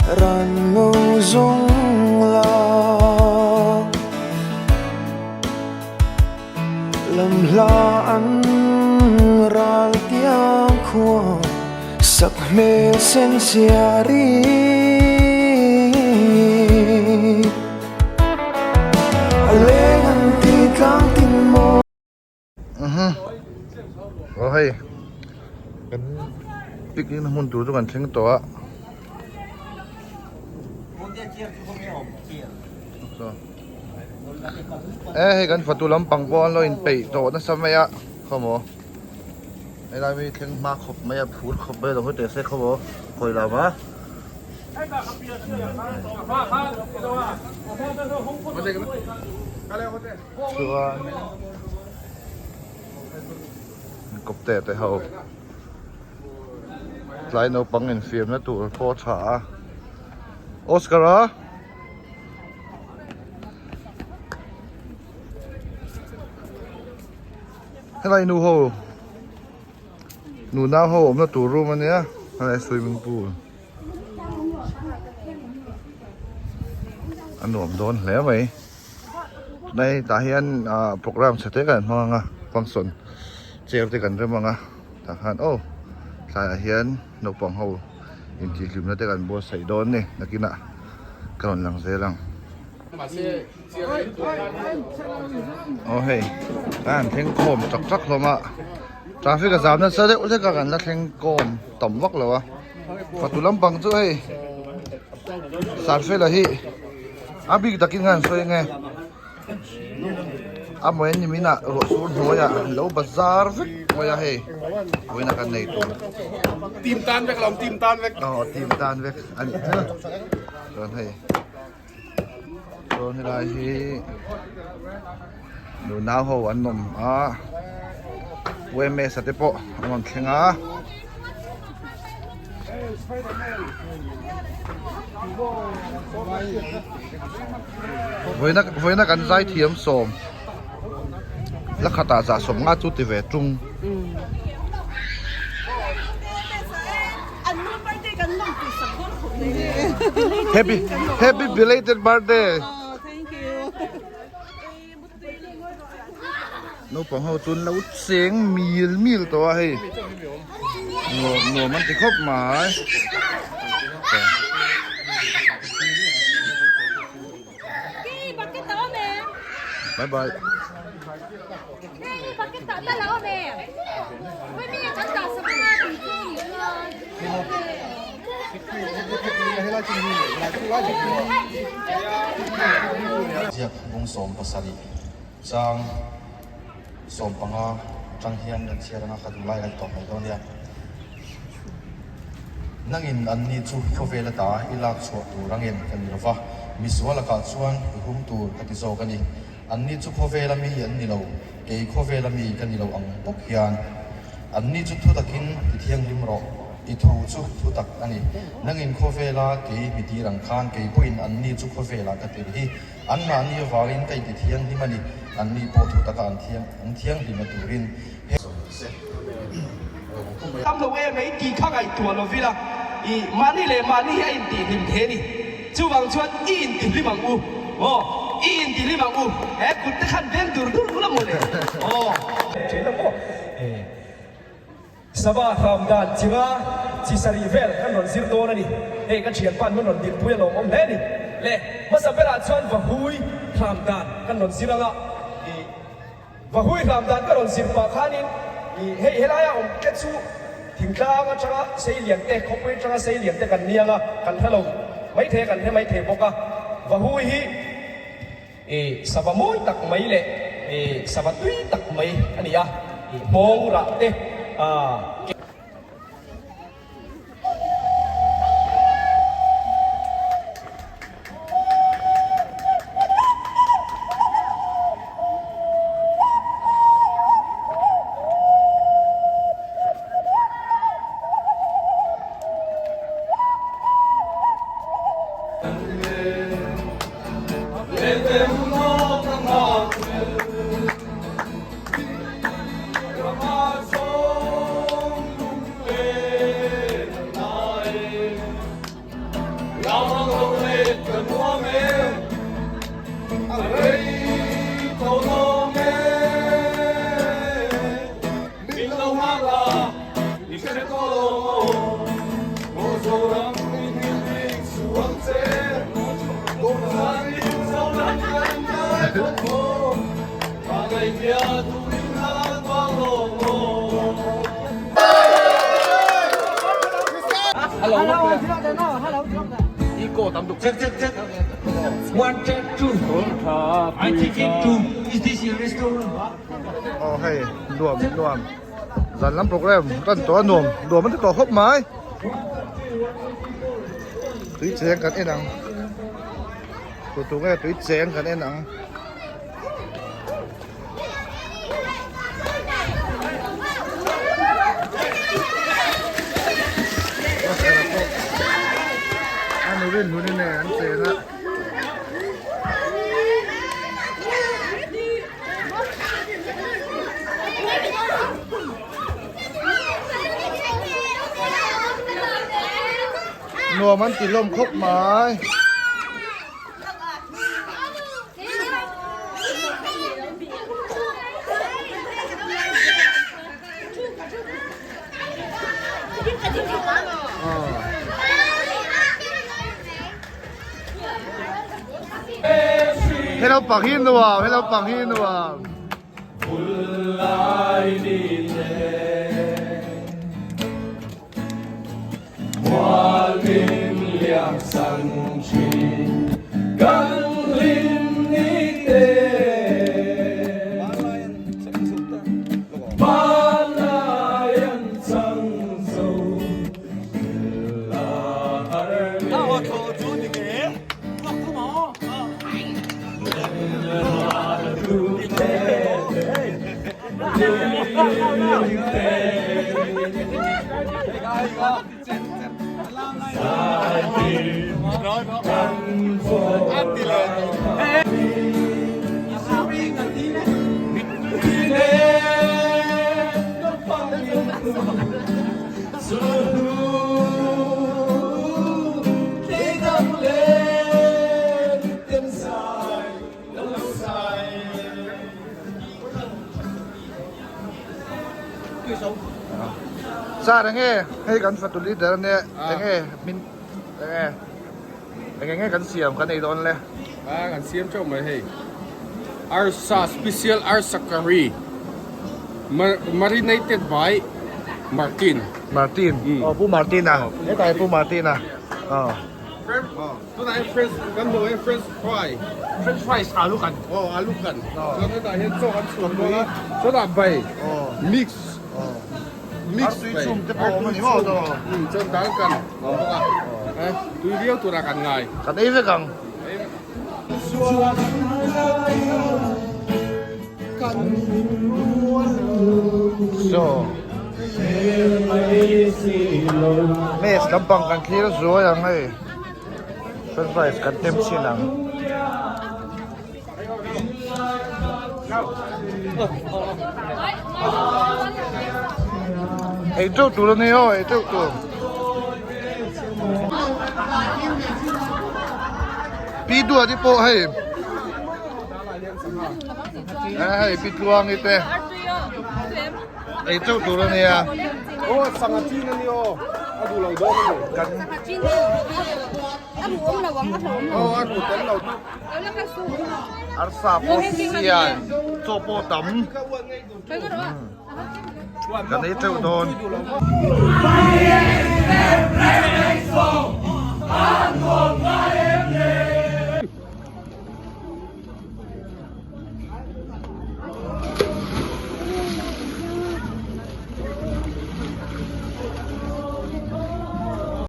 Ran ngo zung la Lam hla an ral tiang khua Sak hmel sen siari A leng an ti tlang tin maw. Aw hei kan picnic na hmun tur chu kan thleng tawh a e hei kan fatu lampang pawh an lo inpeih tawh nasa mai a khawmaw helai mi thleng hma khawp mai a phur khawp mai a lo hawi teh se khawmaw khawi lo va. Chuan kawpte te ho tlai naupang infiamna tur pawh a tha a Oscar a helai nu ho nunau ho awmna tur room ania helai swimming pool. A nuam dawn hle mai tunai tah hian ah program chhe te kan hmang ang a function chair te kan rem ang a tah khan aw tlaiah hian naupang ho intihhlimna te kan buatsaih dawn a ni nakinah ka rawn lang zel ang aw hei tlai an thleng khawm chak chak hlawm a traffic a zam nasa deuh hlek a kan la thleng kawm tam vak lo a. Fatu lampang chu hei Sarfela hi a bik takin khan sawi nge a mawi an nimin ah ruah sur hnuai ah lo bazar vek mai a hei vawiin a kan nei tur team tan vek lo team tan vek aw team tan vek a nih chu chuan hei chuan helai hi nunau ho an awm a UMS-a te pawh an rawn thleng a. Vawiina vawiina kan zai thiam sawm la khatah zah sawm nga chu ti ve tung. Happy happy belated birthday. Naupang ho chuan lo cheng mil mil tawh a hei nuam nuam an ti khawp mai. Bye bye. Ziak bung 17 chang 15 atang hian kan chhiar anga ka duh lai kan tawp mai dawn nia. Nangin anni chu khawvel ata i lak chhuah tur angin ka ni lova, misual lakah chuan i hum tur ka ti zawk a ni. Anni chu khawvela mi an ni lo, kei khawvela mi ka ni lo ang bawk hian. Anni chu thutakin ti thianghlim rawh, i thu chu thutak a ni. Nangin khawvela kei mi tir ang khan kei pawhin anni chu khawvelah ka tir hi. Anmahni avangin ka inti thianghlim a ni, anni pawh thutaka an thiang an thianghlim a turin. He. Tam lo em mai tih kha ngaihtuah lo vila, i mahni leh mahni hi a intihhlim thei a ni. Chuvang chuan i intihlim ang u, aw, i intihlim ang u, he kut te khan veng dur dur ula mawle, aw. Thin a maw? Sava hram dan chinga chi sarih vel kan rawn zir dawn a ni. Hei ka thianpa nun rawn dinpui a lawmawm hle a ni. Le hmasa berah chuan Vahui hram dan kan rawn zir ang a, i Vahui hram dan ka rawn zir pah khanin i hei helaia awm te chu thingtlang atanga seilian te, khawpui atanga seilian te kan ni ang a, kan hre lo maithei a, kan hre maithei bawk a. Vahui hi I sava mawi tak mai leh i sava tui tak mai a ni a, i hmawng rah te a. Aw hei nuam nuam zan lam program tan tawh a nuam nuam an ti tawh khawp mai tui cheng kan en ang tu tu nge tui cheng kan en ang. Nuam an ti hlawm khawp mai. He naupang hi nuam, he naupang hi nuam. Sir enge hei kan fatu leader ania enge min enge enge nge kan siam kan ei dawn le. A kan siam teuh mai hei arsa special arsa curry marinated by Martin. Martin aw Pu Martin a hetah hi Pu Martin a aw. Tunah hian French kan hmuh hian French fry. French fries alu kan. Aw alu kan. Chuan hetah hian chaw kan chhuak dawn a. Chuan ah bai mix mix tui chhum te pawh awm a ni maw daw. Chuan dal kan awm bawk a. Tui viau turah kan ngai. Kan ei vek ang. So Mess lampang kan thlir zuai ang hei. French fries kan tem chhin ang. Ei teuh tur a ni aw, ei teuh tur. Pi duat hi pawh hei. Hei pi tluangi te. Ei teuh tur a nia. Aw sangha chin a ni aw. A duh lo dawn a ni. Kan Aw a ruh tel lo chu. Arsa pawh sian chaw pawh tam. Kan ei teuh dawn.